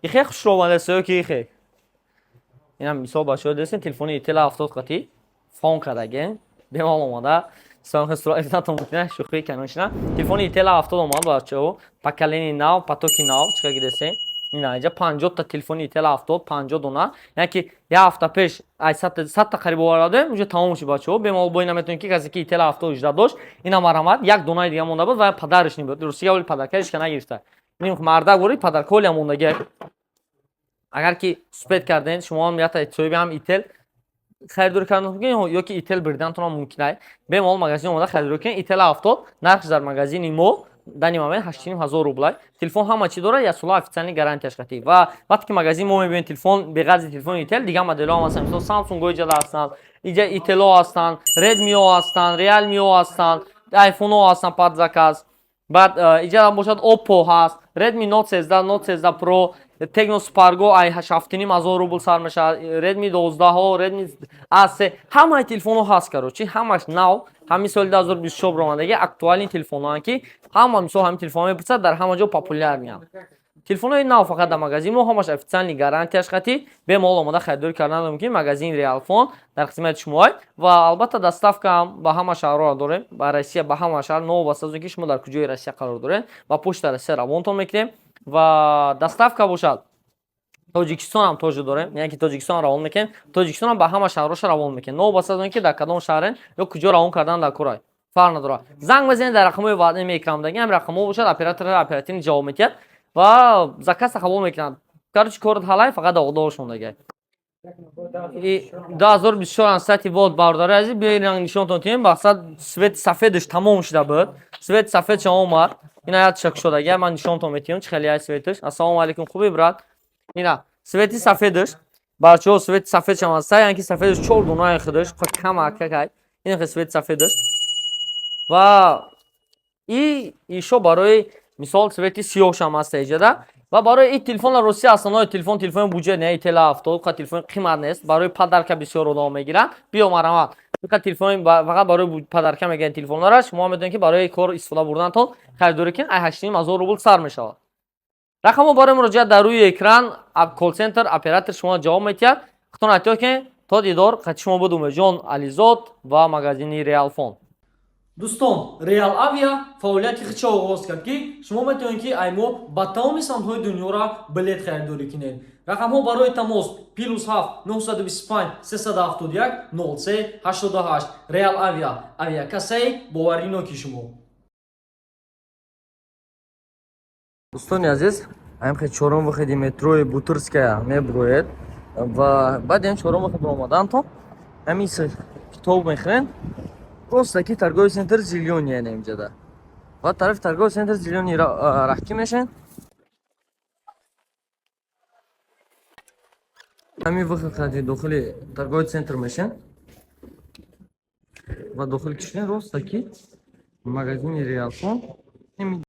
Ихе хушро омадаст ё ки ихе? Инам мисол, бачаҳо, дестен, телефони Ител 70 қатӣ фон кардаген. Бемал омада. Шӯхӣ каношина. Телефони Ител 70 омад, бачаҳо. Поколение нав, потоки нав, чӣ ки дестен? Ина инҷа 50 та телефони Ител 70, 50 дона. Яъне ки як ҳафта пеш ай 100 та қариб овардем, уже тамом шуд, бачаҳо. Бемалол бо ина метавонед, ки касе ки Ител 70 ижда дошт, ина марҳамат, як донаи дига монда буд ва падараш нибуд. Русия вали подаркаш ка нагирифта. Ин мардак вори подарколи ҳам мондаги. Агар ки успеть карден, шумо ҳам ята соҳиби ҳам Ител харидорӣ кардан мумкин ё ки Ител бирдантон ҳам мумкин ай. Бемалол магазин омада харидорӣ кунед. Ител 70 нархш дар магазини мо данный момент 8,5 ҳазор рублай. Телефон ҳама чӣ дорад, як сола официальный гарантияш қатӣ. Ва вақте ки магазин мо мебинем, телефон беғарзи телефони Ител дигар моделҳо ҳам ҳастанд. Мисол, Samsung иҷа ҳастанд, иҷа Итело ҳастанд, Redmi ҳастанд, Realme ҳастанд, iPhone ҳастанд под заказ. Баъд иҷа бошад, Oppo ҳаст, Redmi Note 13, Note 13 Pro, Tecno Spark Go ай 7,5 ҳазор рубл сар мешавад, Redmi 12, Redmi A3, ҳамаи телефонҳо ҳаст, короче, ҳамаш нав, ҳамин соли 2024 омадаги актуальный телефонҳоанд, ки ҳама мисол ҳамин телефонҳо мепурсад, дар ҳама ҷо популярныянд. Телефонҳои нав фақат дар магазин мо, ҳамаш официальный гарантияш қатӣ, бемалол омода харидорӣ кардан мумкин. Магазин Реалфон дар хизмати шумоай ва албатта доставка ҳам ба ҳама шаҳрҳоро дорем, ба Россия, ба ҳама шаҳр, новобаста аз он ки шумо дар куҷои Россия қарор доред, ба почта Россия равонтон мекунем. Ва доставка бошад, Тоҷикистон ҳам тоже дорем, яъне ки Тоҷикистон равон мекунем, Тоҷикистон ҳам ба ҳама шаҳрҳоша равон мекунем, новобаста аз он ки дар кадом шаҳрен ё куҷо равон кардан дар корай, фарқ надорад. Занг мезанед дар рақамҳои ваъдаи экран, ҳам рақамҳо бошад, оператор оперативно ҷавоб медиҳад ва заказа қабул мекунад. Короче, корот ҳалай, фақат доғдоршон дагай. 2024, кстати, вот, бародари азиз, биёед, нишонтон тиҳем. Мақсад, цвети сафедаш тамом шуда буд, цвети сафедша омад. Ина як шак шудаги, ман нишонтон метиҳам, чӣ хеле цветаш. Ассалому алайкум, хуби, брат? Ина цвети сафедаш, бачаҳо, цвети сафедшам ҳаста, яъне ки сафедаш чор донаи худаш кам акакай. Ин хел цвети сафедаш ва и ишо барои мисол цвети сиёҳшам ҳаста иҷода. Ва барои ин телефон Русия основной телефон, телефони буҷет не, Ител 70 қа телефони қимат нест, барои подарка бисёр одам мегиранд. Биё, марҳамат, қа телефони фақат барои подарка мегиранд телефонҳоро. Шумо медонед, ки барои кор истифода бурдантон харидорӣ кунед, ай 8,5 ҳазор рубл сар мешавад. Рақамҳо барои муроҷиат дар рӯи экран, колл-центр, оператор шумо ҷавоб медиҳад. Худтон эҳтиёт кунед, то дидор. Қати шумо буд Умедҷон Ализод ва магазини Реалфон. Дӯстон, Реал Авиа фаъолияти худша оғоз кард, ки шумо метавонед, ки ай мо ба тамоми самтҳои дунёра билет харидорӣ кунед. Рақамҳо барои тамос: +7 925 371 03 88. Реал Авиа, авиакассаи бовариноки шумо. Дӯстони азиз, ҳамхе чорум выходи метрои Бутырская мебуроед ва баъди ҳам чорум выход омадантон, ҳамин китоб мехӯрен, просто ки торговый центр Зелёный, яъне инҷода ва тарафи торговый центр Зелёный раҳкӣ мешавед. Ҳамин выход қади дохили торговый центр мешавед ва дохил кишед, роста ки магазини Реалфон.